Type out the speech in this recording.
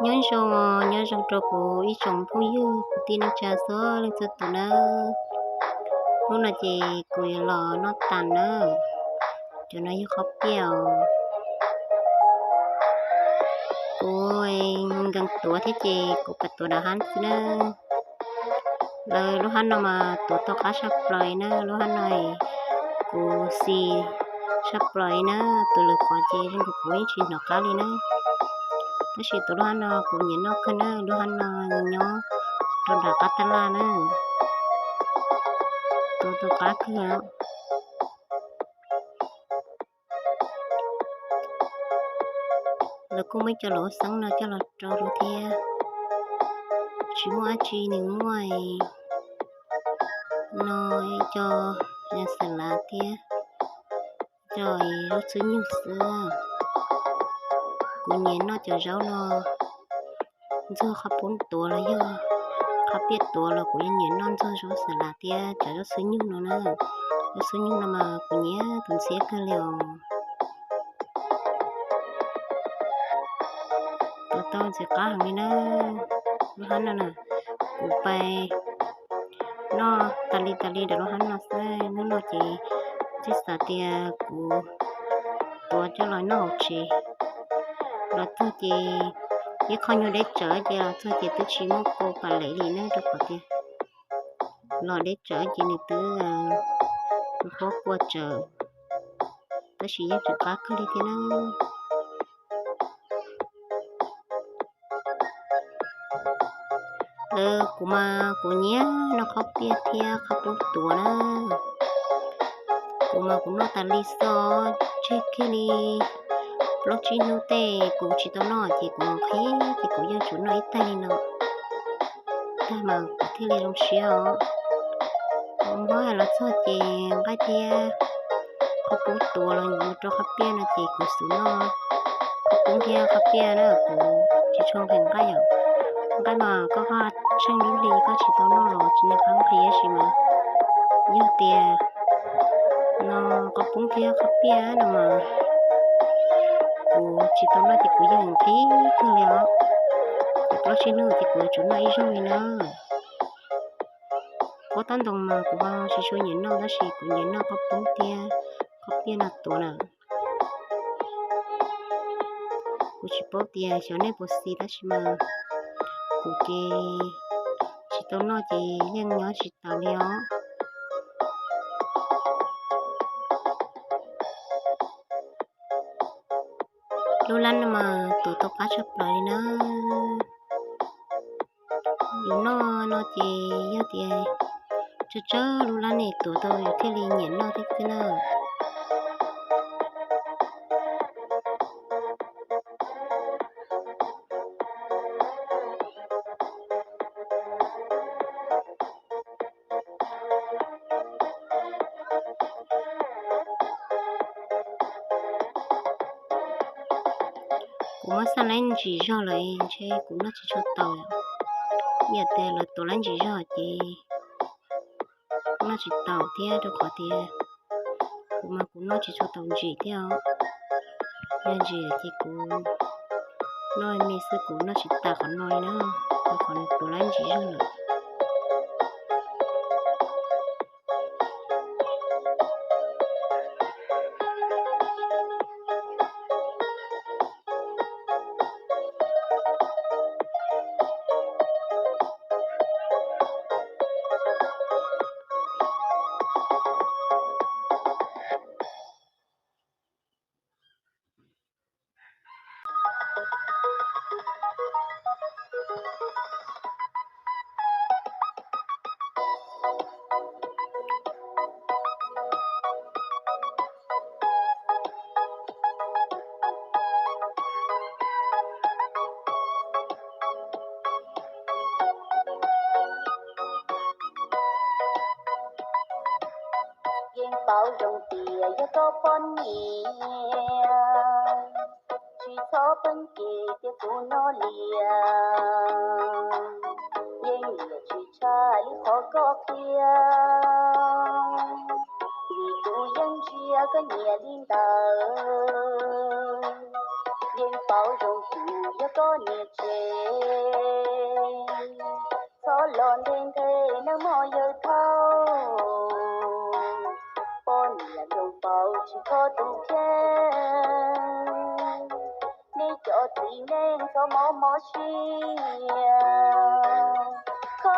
Nyob zoo, nyob zoo rau kuv ib tsoom phooj ywg kwv tij neej tsa txhua leej txhua tus nawb. Hnub no ces kuv yuav los noj tas nawb. Cov no yog qhob piaj os. Kuv nkees tuav thiab ces kuv pab tuav dav hab xwb nawb. Lawv lub hab no mas tuav tau qab tshaj plaws na, lub hab no kuv xis tshaj plaws na, tus lwm qhov ces zoo nkaus kuv yeej tsis hnov qab li na. Tab sis tus lub hab no kuv nyiam noj kawg na, lub hab no nyob rau nram qab tab laj na, tuav tau qab kawg. Lawv kuj muaj ib co lus xeeb no coj los rau thiab. Tsis muaj dab tsi, nws muaj no, ib co xas lav thiab, co zaub txhwb nyug xwb. Kuv nyiam noj cov zaub no, ntxuag qhob poob tuav los yog qhob piaj tuav los kuv yeej nyiam noj ntxuag zaub xas lav thiab cov zaub txhwb nyug no na. Zaub txhwb nyug no mas kuv nyiam tus ntxhiab kawg li os. Tuav tau ntxim qab heev li na. Lub hab no na, kuv pab noj tas li tas li rau lub hab no xwb. Hnub no ces tsis xav tias kuv tuav coj los noj hauv tsev, los txog ces ib qho nyuag deb tsawv ces los txog ces twb tsis muaj kua pam lev li ne, rau qhov tias los deb tsawv ces nws twb qhuav kua tsawv, tab sis yeej tsis qab kawg li thiab na. Kuv mas kuv nyiam noj qhob piaj thiab qhob poob tuav na. Kuv mas kuv noj tas li xwb, tseg kiag li plaub tsib hnub tej kuv tsis tau noj ces kuv nqhis ces kuv yeej tsuas noj ib taig li no, tag mas kuv thiaj li zoo siab os. Kuv muab los txog ces nqaij thiab qhob poob tuav los mus rau qhob piaj no ces kuv xub noj qhob poob thiab qhob piaj na, kuv tsis tshua nqhis nqaij os. Nqaij mas koj ho tsheej lub hli koj tsis tau noj los tsis nyiam qab nqhis tab sis mas yog tias no qhob poob thiab qhob piaj no mas kuv tsis tau noj ces kuv yeej nqhis kawg li os. Ces plaub tsib hnub ces kuv yuav tsum noj ib zaug li na. Qhob tab ntoo mas kuv ho tsis tshua nyiam noj tab sis kuv nyiam noj qhob poob thiab qhob piaj no tuav na. Kuv tsis paub tias xyov nej puas xis tab sis mas kuv ces tsis tau noj ces yeej nyob tsis taus li os. Lub lab no mas tuav tau qab tshaj plaws li na. Yus noj no ces yog tias tsawg tsawg lub lab ne tuav tau yus thiaj li nyiam noj thiab xwb na. Kuv muab xaj laib ntsis zog lawm ntshe kuv noj tsis tshua taus. Yog tias lawv tuav laib ntsis zog ces kuv noj tsis taus thiab rau qhov tias kuv mas kuv noj tsis tshua taus ntsis thiab os. Yog ntsis ces kuv noj me xwb, kuv noj tsis tas qhov no li na, rau qhov nws tuav laib ntsis zog lawm. Yeej paub zoo tias yog koj poj niam, tsis txhob pheej cem tias kuv noj liam. Yeej liam tsis tshaj li qhov koj qhia, vim kuv yeej ntsia koj nyiam li ntawd. Yeej paub zoo tus yog koj niam tsev, txhob los nte nthe nawb mog yawg thauj. Poj niam zoo paub tsis kho tus kheej, nej cov txiv neej txhob mob mob siab, kho